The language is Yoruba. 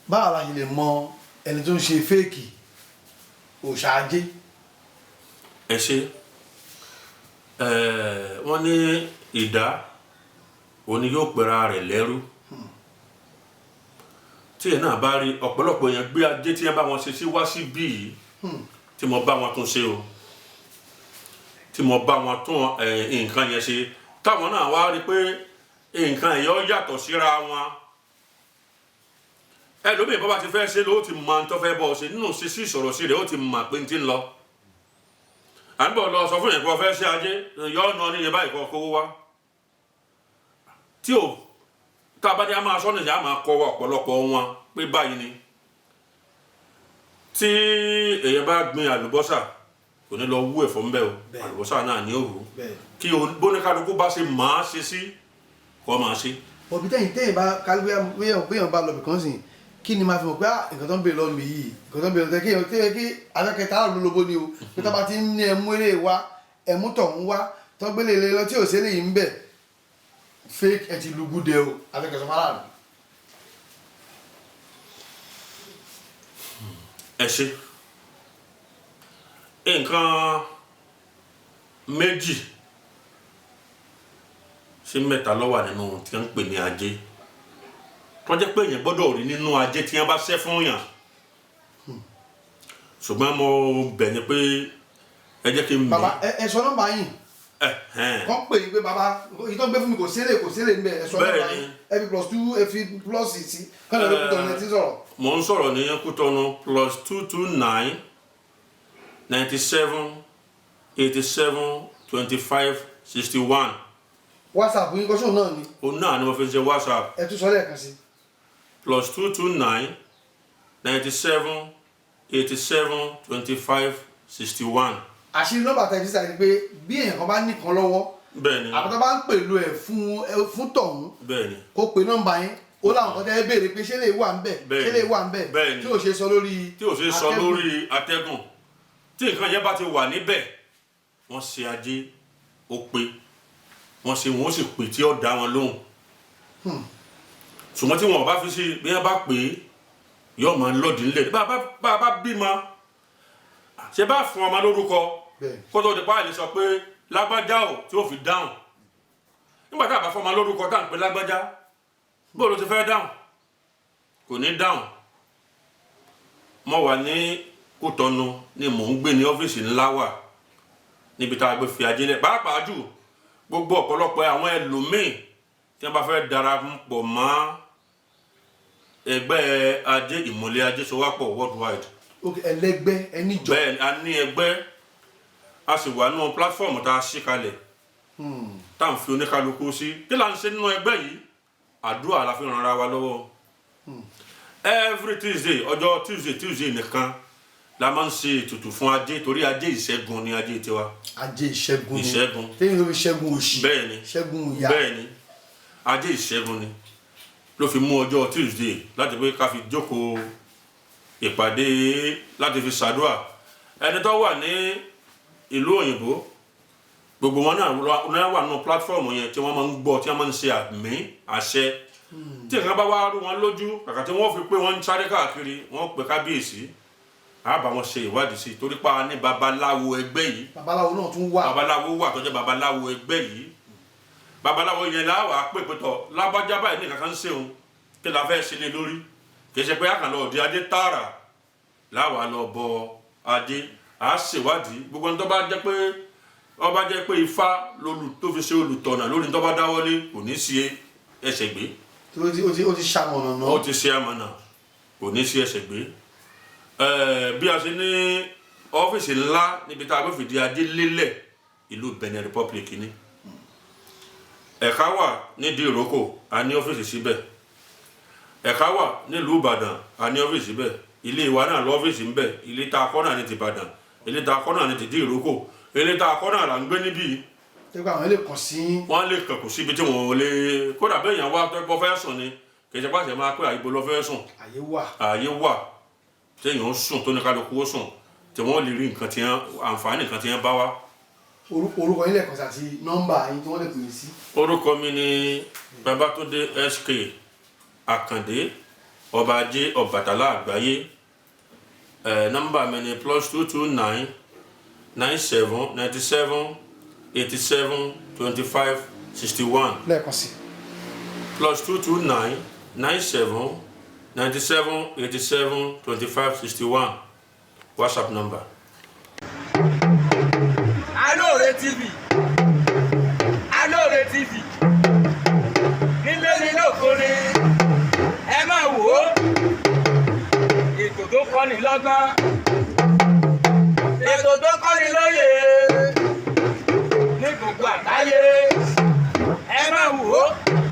Báwo la ṣe lè mọ ẹni tó ń ṣe fake òòṣà ajé? Ẹ ṣe. Wọ́n ní ìdá òní yóò pera rẹ̀ lẹ́rú. Tí ẹ̀ náà bá rí ọ̀pọ̀lọpọ̀ èèyàn gbé ajé tí ẹ bá wọn ṣe sí wá sí bí yìí, tí mo bá wọn tún ṣe o, tí mo bá wọn tún nǹkan yẹn ṣe, táwọn náà wá rí pé nǹkan ẹ̀yọ́ yàtọ̀ síra wọn. Ẹlòmíì bá ti fẹ́ ṣe ló ti mọ tó fẹ́ bọ́ ṣe nínú ṣíṣí ìsọ̀rọ̀ sí rẹ̀, ó ti mọ̀ pé n ti ń lọ. À ń bọ̀ lọ sọ fún yẹn pé ọ fẹ́ ṣe ajé, yọ ọ̀nà níye báyìí kọ́ kówó wá. Tí o tá a bá dé, a máa sọ nìyẹn, a máa kọ́ wa ọ̀pọ̀lọpọ̀ wọn pé báyìí ni. Tí èèyàn bá gbin àlùbọ́sà, kò ní lọ wú ẹ̀fọ́ ńbẹ́ o. Àlùbọ́sà náà ní òwú. Kí bóníkálukú bá ṣe máa ṣe sí kọ́ máa ṣe. Òbí tẹ̀yìn bá kálí bóyá bá lọ bìkan sìn, kí ni máa fi mọ̀ pé nǹkan tó ń bèèrè lọ́mọ yìí, nǹkan tó ń bèèrè lọ́mọ kéèyàn kí afẹ́kẹ́ta lólobó ni o, pé tó bá ti ń ní ẹmú eré wa, ẹmú tọ̀hún wá, tó gbélé lé lọ tí ò sí eléyìí ń bẹ̀, fake ẹ ti lùgúdẹ o, afẹ́kẹ́sọ fáráàlú. Ẹ ṣe. Nǹkan méjì sí mẹ́ta ló wà nínú tí wọ́n ń pè ní ajé, tó jẹ́ pé èèyàn gbọ́dọ̀ rí nínú ajé tí wọ́n bá ṣẹ́ fún yàn. Ṣùgbọ́n mo bẹ̀ ni pé ẹ jẹ́ kí n Bàbá, ẹ sọ nọ́mbà yìí. Kàn pè é pé bàbá, èyí tó ń gbé fún mi, kò sílẹ̀, kò sílẹ̀ ń bẹ̀. Ẹ sọ nọ́mbà yìí, ẹ fi +2, ẹ fi plus sí kọ́nà ló kú tọ̀nà ẹ ti sọ̀rọ̀. Mo ń sọ̀rọ̀ ní Kútọ́nù, +229 97 87 25 61. WhatsApp yín kọ́sùn náà ni? Òun náà ni mo fi ń ṣe WhatsApp. Ẹ tún sọ lẹ́ẹ̀kan sí. +229 97 87 25 61. Àṣírí nọ́mbà tẹ̀ fi sáré pé bí èèyàn kan bá nìkan lọ́wọ́, àbúrò bá ń pèlú ẹ̀ fún tọ̀hún, kó pe nọ́mbà yín, ó láwọn kan tẹ́ ẹ béèrè pé ṣé lè wà ń bẹ̀, ṣé lè wà ń bẹ̀, tí ò ṣe sọ lórí tí ò ṣe sọ atẹ́gùn. Lórí atẹ́gùn. Tí nǹkan yẹn bá ti wà níbẹ̀, wọ́n ṣe ajé ó pé wọ́n ṣe, wọ́n sì pè tí ó dá wọn lóhùn. Ṣùgbọ́n tí wọn ò bá fi sí, bí wọ́n bá pè é, yóò máa lọ́ọ̀dì ńlẹ̀. Bá a bá bímọ, ṣe bá fún ọmọ lórúkọ, kó tó di pa àlè sọ pé lágbájá o, tí ó fi dáhùn. Nígbà tá a bá fọmọ lórúkọ tá à ń pè lágbájá, bó ló ti fẹ́ dáhùn? Kò ní dáhùn. Mo wà ní Kútọ́nù ni mò ń gbé ní ọ́fíìsì ńlá wà níbi tá a gbé fi ajé lẹ̀. Pàápàá jù, gbogbo ọ̀pọ̀lọpọ̀ àwọn ẹlòmíì tí wọ́n bá fẹ́ darapọ̀ mọ́ ẹgbẹ́ ajé ìmọ̀lẹ̀ Ajé Sowápọ̀ worldwide. Ok, ẹlẹgbẹ́ ẹníjọ. Bẹ́ẹ̀ ni, a ní ẹgbẹ́, a sì wà nínú platform tá a ṣí kalẹ̀, tá à ń fi oníkálukú sí. Kí là ń ṣe nínú ẹgbẹ́ yìí? Àdúrà la fi ràn ara wa lọ́wọ́. Every Tuesday, ọjọ́ Tuesday Tuesday nìkan la máa ń ṣe ètùtù fún ajé, torí ajé ìṣẹ́gun ni ajé tiwa. Ajé ìṣẹ́gun ni. Ìṣẹ́gun. Téyìn ló fi ṣẹ́gun òṣì, Bẹ́ẹ̀ ni. ṣẹ́gun ìyà. Bẹ́ẹ̀ ni, ajé ìṣẹ́gun ni ló fi mú ọjọ́ Tuesday láti pé ká fi jókòó ìpàdé láti fi ṣàdúrà. Ẹni tó wà ní ìlú òyìnbó, gbogbo wọn náà wà nínú platform yẹn tí wọ́n máa ń gbọ́, tí wọ́n máa ń ṣe àmì àṣẹ. Tí nǹkan bá wá rú wọn lójú, kàkà tí wọ́n fi pé wọ́n ń sáré káàkiri, wọ́n pè kábíyèsí, á bá wọn ṣe ìwádìí sí i, torí pa ní babaláwo ẹgbẹ́ yìí. Babaláwo náà tún wà. Babaláwo wà tó jẹ́ babaláwo ẹgbẹ́ yìí. Babaláwo yẹn láwàá pè pé tọ̀ lábájá báyìí ní kankan ń ṣeun, kí la fẹ́ ṣe lé lórí? Kì í ṣe pé àkànlọ òdi ajé tààrà láwàá lọ bọ ajé. À á ṣèwádìí gbogbo ní tó bá jẹ́ pé ó bá jẹ́ pé ifá lolù tó fi ṣe olùtọ̀nà lórí tó bá dáwọ́lé, kò ní sí ẹsẹ̀ gbé. Tí ó ti ṣamọ̀nà náà. Ó ti ṣe amọ̀nà, kò ní sí ẹsẹ̀ gbé. Bí a ṣe ní ọ́fíìsì ńlá níbi tá a gbé fìdí ajé lélẹ̀, ìlú Benin Republic ni ẹ̀ka wà. Nídìí ìrókò, a ní ọ́fíìsì síbẹ̀. Ẹ̀ka wà nílùú Ìbàdàn, a ní ọ́fíìsì síbẹ̀. Ilé wa náà lọ́fíìsì ń bẹ̀. Ilé tá a kọ́ náà ní ti Ìbàdàn, ilé tá a kọ́ náà ní ti dí ìrókò, ilé tá a kọ́ náà là ń gbé níbí. Tẹ́gbà àwọn lè kàn sí. Wọ́n lè kàn, kò síbi tí wọ́n ò lè. Kódà bẹ́ẹ̀ yẹn wá tẹ́gbọ́ fẹ́ sùn ni, kì í ṣe pàṣẹ máa pé àyíbo lọ fẹ́ sùn. Àyè wà. Ààyè wà téèyàn ó sùn, tó ní kálukú ó sùn, tí wọ́n lè rí nǹkan tí wọ́n àǹfààní nǹkan tí wọ́n bá wá. Orúkọ yín lẹ́ẹ̀kan sí àti nọ́mbà yín tí wọ́n lè pè é sí. Orúkọ mi ni Babátúndé SK Àkàndé. Ọba Ajé Ọbàtálá àgbáyé. Nọ́mbà mi ni +229 97 97 87 25 61. Lẹ́ẹ̀kan sí. +229 97 97 87 25 61, WhatsApp number. Alóore TV, Alóore TV, nílé ní lóko ni, ẹ máa wò ó. Ètò tó kọ́ni lọ́gbọ́n, ètò tó kọ́ni lóye ní gbogbo àgbáyé, ẹ máa wò ó.